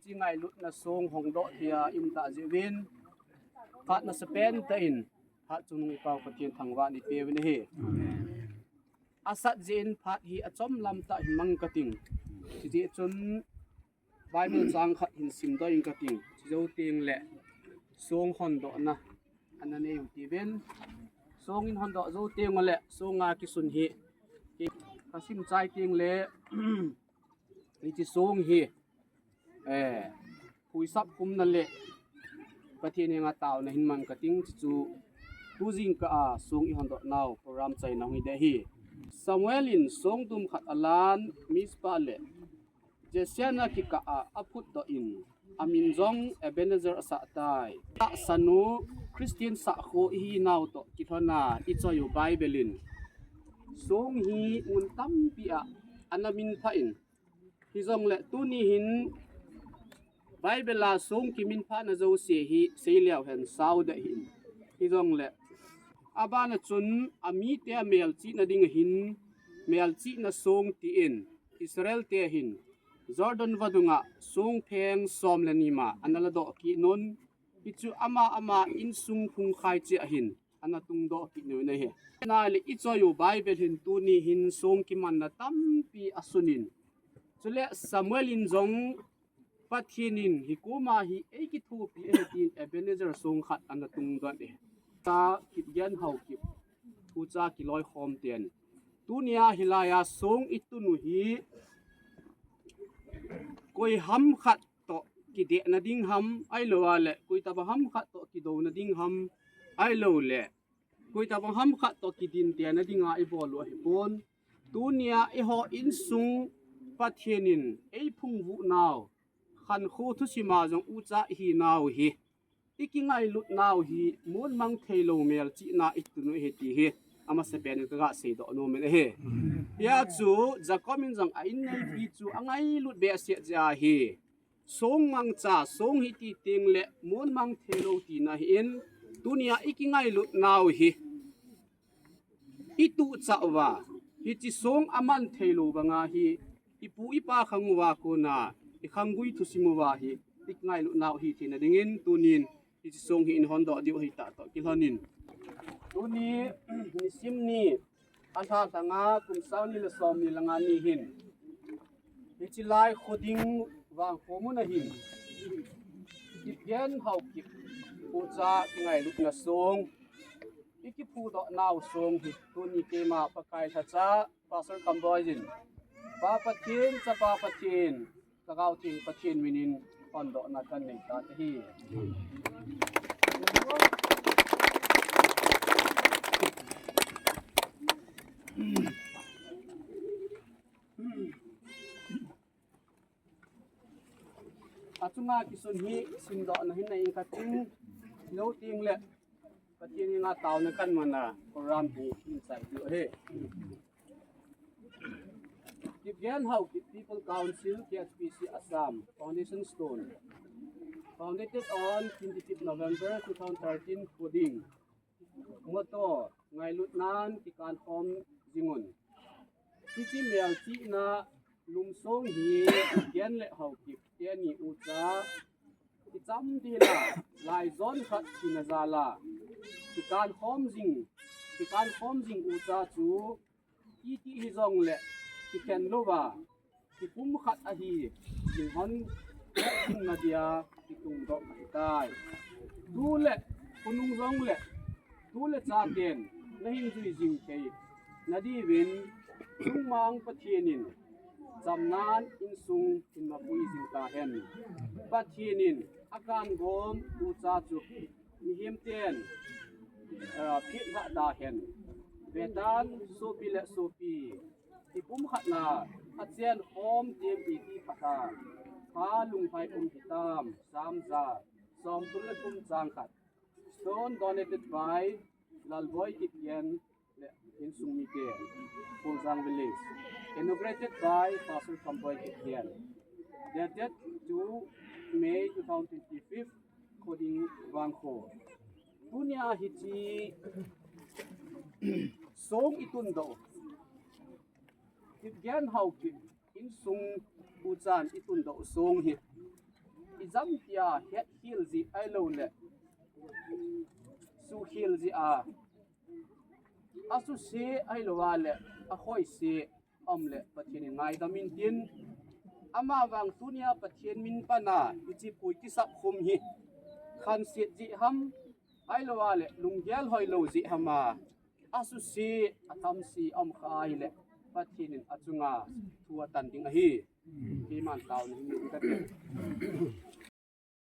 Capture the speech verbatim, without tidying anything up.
Hiche ngailutna song hongdoh tia i um tah jeh uvin, phat nasapen tah in, phat chungnung i Pau Pathen thangvah in i peuvin ahi. Asat jeh in phat hi achomlam tah hin mang kating. Chujeh chun Bible chang khat hin simdoh ing kating. Chujou teng le song hondohna ana nei u hitin. Song in hondoh jou teng ule song a kisun hi kasim chai teng le hiche song hi, eh, phuisap kumna le Pathen henga taona hin mang kating, chuchu tu jingkah a song i hondoh nau program chaina hung hi ding ahi. Samuel in songdum khat alan Mizpah le Jesse ana kikah a aphutdoh in, amin jong Ebenezer asah tai. Tahsan u Christian sahkho ihi nau toh kilhon a i choi u Bible in song hi mun tampi a ana minphah in, hijongle tuni hin Bible a song kiminphahna jouse hi seileu hen sao deh hih in. Hijongle abana chun amite a melchihna ding ahin, melchihna song tin Israel te hin Jordan vadung a song pheng som le ni ma ana ladoh kit un, hichu ama ama insung phungkhai cheh a hin ana tungdoh kit un ahi. Nale i choi u Bible hin tuni hin song kimanna tampi asun in, chule Samuel in jong Pathen in hikoma hi eikithopi ahi tin Ebenezer song khat ana tungdoh e. Cha Kipgen Haokip, ucha kiloikhom ten, tunia hilai a song i tun u hi koi ham khat toh kidehna ding ham, ahilou le koi tobang ham khat toh kidouna ding ham, ahilou le koi tobang ham khat toh kidintena dinga i bol u ahipon. Tunia eiho insung Pathen in eiphungvuh nau, khankho thusim a jong ucha ihi nau hi, i kingailut nau hi, mun mang theilou melchihna i tun u ahi ti hi amasapen in ka ga seidoh nom in ahi. Hia chu Jacob in jong a inneipi chu angailut behseh jeh ahi. Song mangcha, song hi ti teng le mun mang theilou tina ahin, tunia i kingailut nau hi i tuchah uva, hiche song aman theilou banga hi, i pu i pa khang uva kona i khanggui thusim uva hi i kingailut nau hi theina dingin tunin hiche song hi i hondoh diu ahi tah toh kilhon in. Tuni nisim ni, alha lhanga kum sang ni le som ni le nga ni hin, hiche lai Khoding Vangkho mun a hin, Kipgen Haokip ucha kingailutna song, i kiphudoh nau song hi tuni keima Pakai lhacha Pastor Kamboi jin, Pa Pathen, Chapa Pathen, Lhagao Theng Pathen minin hondohna kanei tan ahi. Achunga kisun hi simdohna hin nei ing kating, lou ting le Pathen henga taona kan mana program hi hin chai diu ahi. Kipgen Haokip People Council, K H P C Assam, Foundation Stone. Founded on twenty-fifth November two thousand thirteen, Khoding. Motto, ngailutnan kikankhom jingun. Hiche melchihna lum song hi Kipgen le Haokip teni ucha kicham dila, laijon khat thina jala kikankhom jing, kikankhom jing ucha chu, iti hijongle kikhen louva, kipumkhat ahi, kinghon kinna dia kitungdoh ahitai. Tule, khonung jongle, tule chaten nahin jui jing thei nadiuvin, Chungmang Pathen in chamnan insung hin mapui jing tahen. Pathen in akan gom ucha chu mihem ten, ah, phet lhah tahen. Vetan sopi le sopi, kipumkhatna, achen khom tem iti phat a, pha lunglhai um hitam, Sam ja somthum le thum chang khat. Stone donated by Lalboi Kipgen le insung mite, Kholjang Village. Inaugurated by Pastor Kamboi Kipgen. Dated two May two thousand twenty-five, Khoding Vangkho. Tunia hiche song i tundoh, Kipgen Haokip insung uchan i tundoh song hi, Tampi a het khel ji ahilou le, su khel ji a, asuse ahilou a le, ahoi se um le Pathen in ngaidam in tin. Ama vang tunia Pathen min pana hiche pui kisap khum hi khanset ji ham, ahilou a le lunggel hoilou ji ham a, asuse atamsi um kha ahile Pathen in achunga thu atan ding ahi. Keiman taona hi min kate.